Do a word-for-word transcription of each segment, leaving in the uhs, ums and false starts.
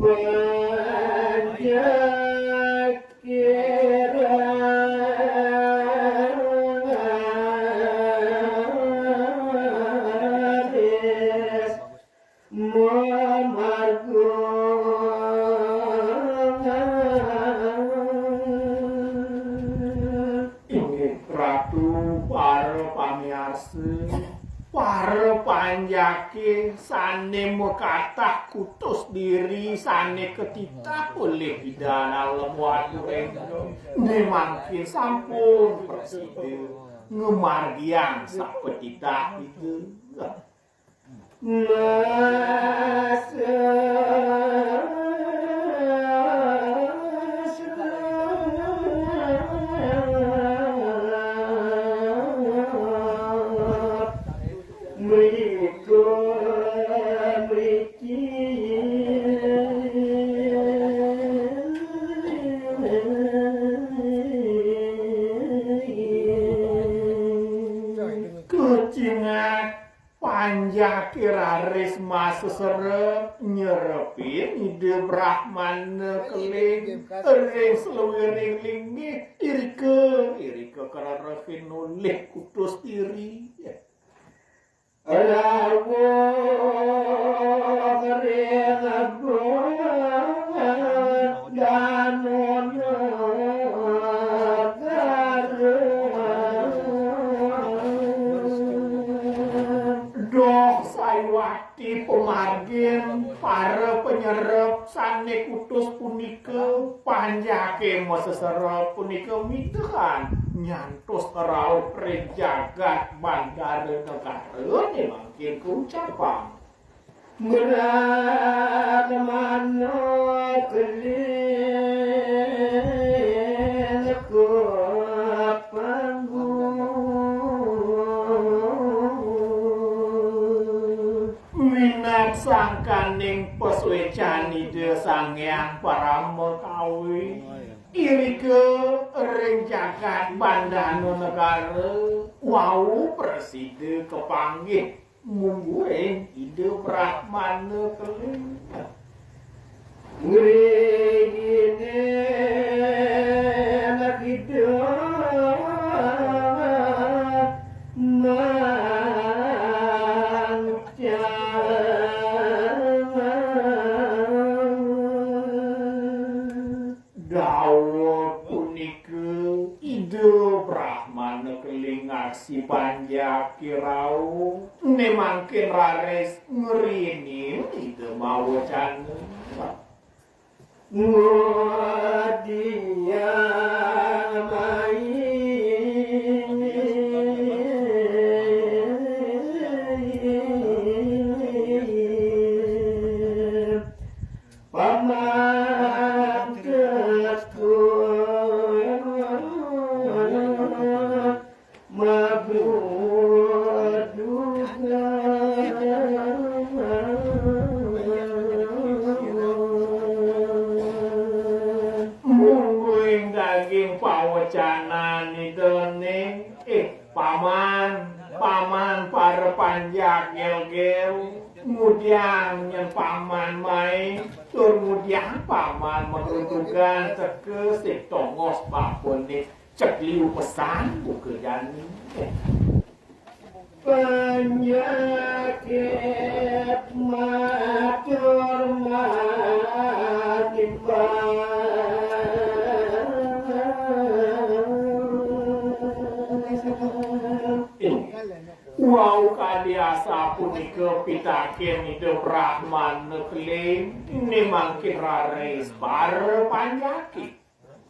Inggih Ratu, para pamiarsa, para panjaké sané makatah kutus diri, sané katitah olih Ida Dalem Waturéndra, né mangkin sampun prasida ngamargiang sapatitah Ida. Kacingak panjaké raris maseserep nyerepin Ida Brahmana Keling ring saluiring linggih, irika, irika karerehin olih kutus diri. Rawuh ring Bandanu Negara. Duh sayuwakti pamargin para panyerep sané kutus punika, panjaké maseserep punika midehan nyantos rauh ring jagat Bandara Negara, né mangkin kaucapan. Brahmana Keling ka panggung. Minab sangkaning pasuécan Ida Sang Hyang Parama Kawi, irika ring jagat Bandanu Negara, wau prasida kapanggih mungguing Ida Brahmana Keling. Ngriinin Ida mancan. Dawuh punika Ida Brahmana Keling ngaksi panjaké rauh, né mangkin raris ngriinin Ida mawacana. Ngudiang mai paman tetu mabuduga. Mungguing daging pawecanan Ida né, eh, paman, paman para panjak gel-gel, ngudiang nyén paman mai, tur ngudiang paman magruntugan teka sing tongos bapané cek liu pesan buka jani. Penyakit matur matimbang. Wau kadi asapunika pitaken Ida Brahmana Keling, né mangkin raris para panjaki.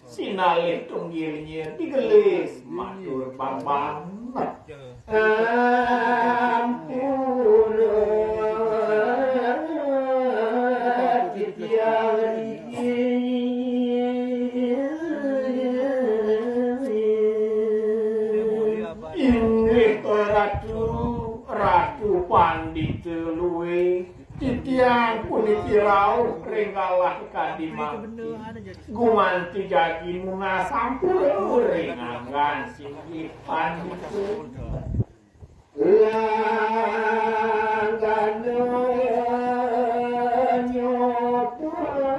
Sinalih tunggil nyi digelis matur bambang. Ampura titiang niki. Inggih Ratu, Ratu Pandita Luwih, titiang puniki rauh ring galah kadi mangkin. Gumanti jagi nunas sampun ring anggan singgih Pandita. Langgana nyoba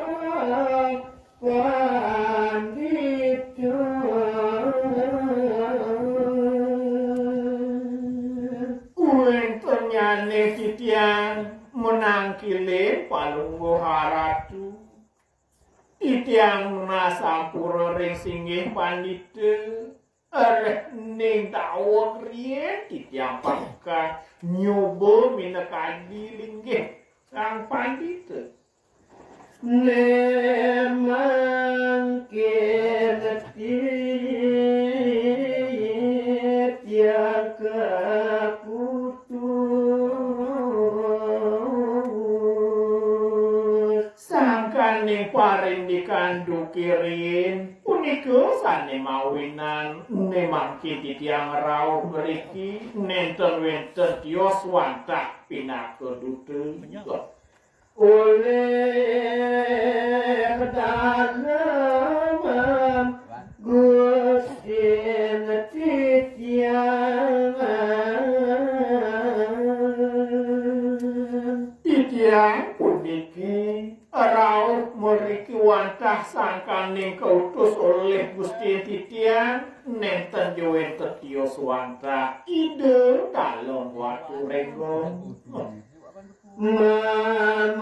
Haratu, titiang nunas sampura ring singgih pandita, reh ning daweg riin titiang patekas nyoba minakadi linggih sang pandita. Né mangkin titiang kaputus. Sangkaning parindikan duké riin, punika sané mawinan né mangkin titiang rauh mriki nénten wénten tios wantah pinaka duta. Olih dalem Gustin titiang. Titiang puniki rauh mriki wantah sangkaning kautus olih Gustin titiang, nénten ja wénten tios wantah Ida Dalem Watu Rénggong. Mamandati.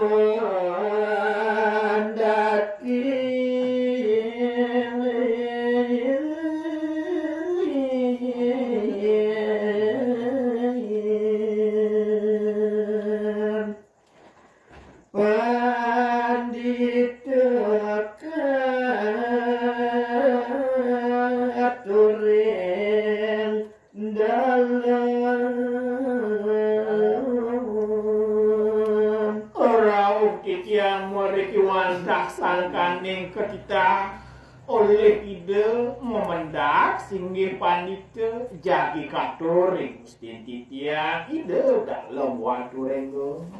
Pandita katuring dalem. Rauh titiang mriki wantah sangkaning katitah olih Ida mamendak singgih pandita jagi katur ring Gustin titiang Ida Dalem Watu Rénggong.